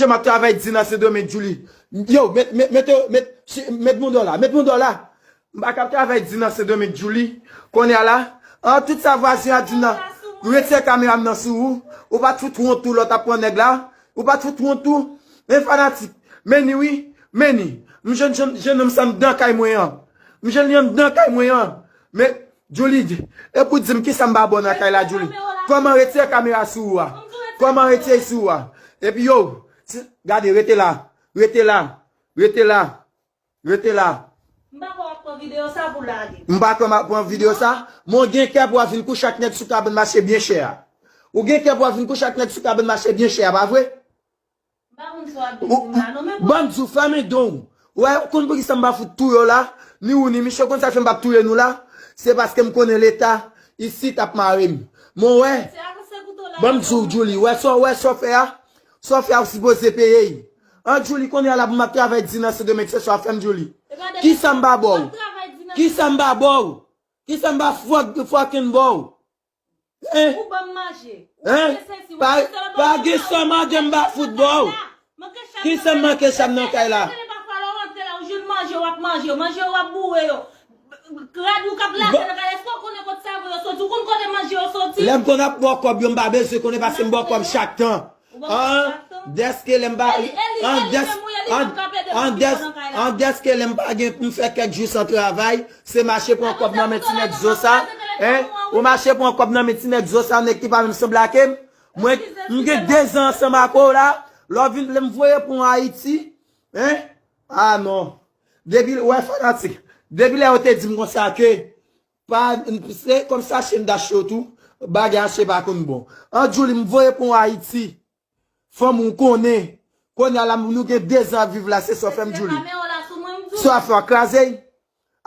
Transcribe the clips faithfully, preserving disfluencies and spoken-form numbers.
Jan m ap travay di nan Sendomeng, Djouly. Yo, met, met, met, met, si- met mouda w la, met mouda w la. M pa ka ap travay di nan Sendomeng, Djouly. Kounye a la, an tout sa vwazen ap di m nan, retire kamera m nan sou ou. Ou pa t fout wont tou lè w t ap pran nèg la. Ou pa t fout wont tou. Men fanatik. Men ni wi, men ni. M jwenn jennonm sa anndan kay mwen an. M jwenn li anndan kay mwen an. Men Djouly, e pou di m kisa m pa ba w nan kay la, Djouly. Kòman retire kamera sou ou a? Kòman retire sou ou a? Epi yo, si- gade, rete la, rete la, rete la, rete la. M pa kwè w ap pran videyo sa pou lage. M pa kwè m ap pran videyo sa. Men w gen kè pou w al vin kouche ak nèg sou kabann mache byen chè a. Ou gen kè pou w al vin kouche ak nèg sou kabann mache byen chè a, pa vre? M pa konn sa w ap di m la non, men bon. Ban m di w, fèmen don w. Ou wè, ou konn poukisa m pa fout touye w la? Ni ou ni Miche, ou konn sa k fè m p ap touye nou la? Se paske m konnen Leta isit ap mare m. Men w wè, ban m di w, Djouly, wè sa w wè sa w fè a? Sa w fè a, ou sipoze peye l. An, Djouly, kounye a la pou m ap travay di nan Sendomeng, se sa w ap fè m, Djouly. Kisa m pa ba w? Kisa m pa ba w? Kisa m pa fuck- fucking ba w? Hein? Ou ban m manje. Ou Hein? Pa, pa gen sa w mande m pa fout ba w. Kisa m manke sa m nan kay la? Pafwa lè w antre la, ou jwenn manje, w ap manje. Manje yo, w ap boure yo. Rad ou k ap lave nan kay la, èske w konnen kote savo yo soti? Ou konn kote manje yo soti? Lè m konn ap ba w kòb yo, m pa bezwen konnen paske m ba w kòb chak tan. An, dèske lè m pa, an, dès- an, an, dès- an, dèske lè m pa gen pou m fè kèk jou san travay, se mache pran kòb nan men ti nèg zo sa, hein? Ou mache pran kòb nan men ti nèg zo sa, nèg ki pa menm sanble ak m. Mwen, m gen dezan ansanm ak ou la, lè w vin, lè m voye pou w Ayiti, hein? Ah non. Depi, wè fanatik, depi lè yo te di m konsa ke, pa, se kòm sa chen dache yo tou, bagay ache pa konn bon. An, Djouly, m voye pou w Ayiti. Fanm ou konnen. Kounye a la, nou gen dezan ap viv la, se sa w fè m, Djouly. Sa w ap fè, w ap kraze l.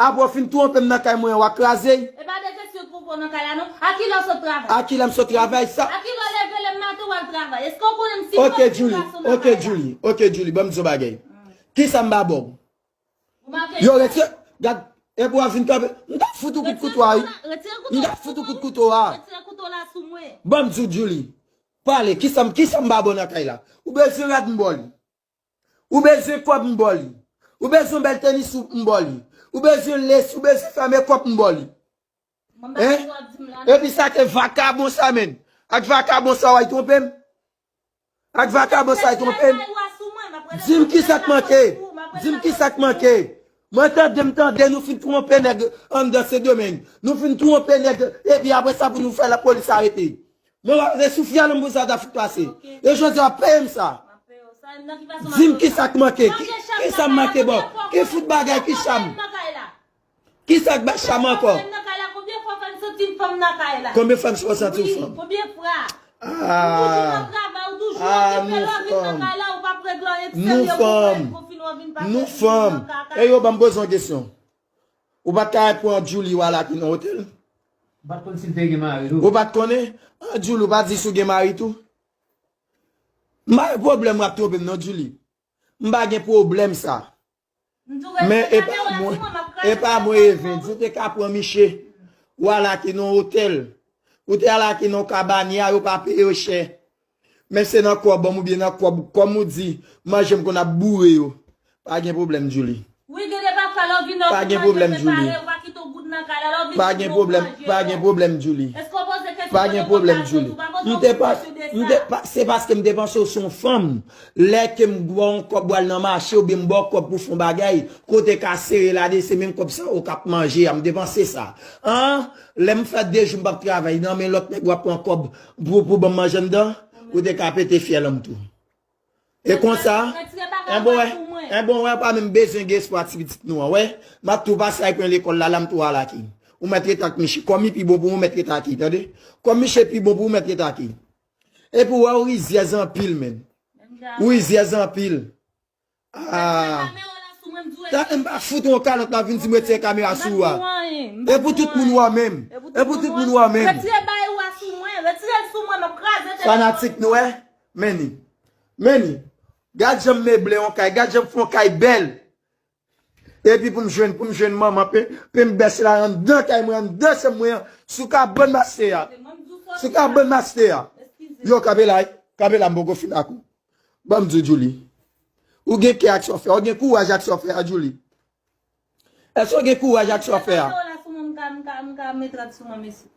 Apre w fin twonpe m nan kay mwen an, w ap kraze l. E pa de kesyon twonpe w nan kay la non. A kilè w sot travay? A kilè m sot travay, sa? A kilè w leve lè maten w al travay? Èske w konnen m si Ok, Djouly. Ok, Djouly. Ok, Djouly. Ban m di w bagay. Kisa m pa ba w? Yo, retire, gad, epi w ap vin kanpe. M t ap fout ou kout kouto a, wi. M t ap fout ou kout kouto a. Retire kouto la sou mwen. Ban m di w, Djouly. Pale, kisa m, kisa m ba ba w nan kay la? Ou bezwen rad, m ba w li. Ou bezwen kòb, m ba w li. Ou bezwen bèl tenis, m ba w li. Ou bezwen lesi, ou bezwen fè mekòp, m ba w li. Hein? Epi sa ke vakabon sa menm. Ak vakabon sa w ay twonpe m. Ak vakabon sa y twonpe m. Di m kisa k manke. Di m kisa k manke. Mwen tande, m tande nou fin twonpe nèg anndan Sendomeng. Nou fin twonpe nèg, epi apre sa pou nou fè lapolis arete. Men w ap rete sou fyèl m pou sa ta fout pase. E jodi a w ap peye m sa. Di m kisa k manke. Ki, kisa m manke ba w? Ki fout bagay, ki cham? Kisa k bay cham ankò? Konbyen fwa fè m santi m fanm nan kay la? Konbyen fwa m santi w fanm? Wi, konbyen fwa? Ah. Ou toujou nan travay, ou toujou okipe, lè w vin nan kay la, ou p ap regle anyen, ti sèl yo pou w fè konfine w vin pase. Nou fanm. E yo ban m poze yon kesyon. Ou pa t ka al pran Djouly w al ak nan otèl? M pa t konn si l te gen mari tou. Ou pa t konnen? An, Djouly, ou pa di si w gen mari tou? M pa gen pwoblèm w ap twonpe m non, Djouly. M pa gen pwoblèm sa. Men e pa mwen, e pa mwen, Even, si w te ka pran Miche, w al ak li nan otèl, ou te al ak li nan kabanya, yo pa peye yo chè. Men se nan kòb an m oubyen nan kòb, kòm ou di, manje m konn ap boure yo. Pa gen pwoblèm, Djouly. Wi, gen de pafwa lè w vin nan, ou vin manje prepare, ou pa kite w goud nan kay la, lè w vin, pa gen pwoblèm, pa gen pwoblèm, Djouly. Èske w poze kesyon? Pa gen pwoblèm, Djouly. M te pa, m te pa, se paske m te panse w se yon fanm. Lè ke m ba w yon kòb w al nan mache oubyen m ba w kòb pou fè yon bagay, kote ka sere la de se menm kòb sa ou k ap manje a, m te panse sa. An, lè m fè de jou m p ap travay, nan men lòt nèg w ap pran kòb pou, pou ban m manje anndan, ou te ka pete fyèl an m tou. E konsa, enben wè, enben wè, pa menm bezwen gen espwa ti pitit nou an, wè. M ap tou pase al pran lekòl la, la m tou al ak li. Ou mèt rete ak Miche. Kòm li pi bon pou ou, ou mèt rete ak li, tande? Kòm Miche pi bon pou ou, ou mèt rete ak li. Epi w wè, ou rizyèz anpil, menn. Ou rizyèz anpil. Ah. Tande m pa fout ou yon kalòt la vin di m retire kamera sou ou a. E pou tout moun wè w menm. E pou tout moun wè w menm. Retire bay ou a sou mwen. Retire l sou mwen, m ap kraze tèt ou. Fanatik nou, wè. Men ni. Men ni. Gad jan m meble yon kay. Gad jan m fè yon kay bèl. Epi pou m jwenn, pou m jwenn manman, pe, pe m bèche la anndan kay mwen, anndan chanm mwen an, sou kabann mache a. Sou kabann mache a. Yo, kanpe la, kanpe la, m poko fin ak ou. Ban m di w, Djouly. Ou gen kè ak sa w fè a, ou gen kouraj ak sa w fè a, Djouly. Èske w gen kouraj ak sa w fè a? Sa w la sou mwen, m ka, m ka, m ka met rad sou mwen, mesye.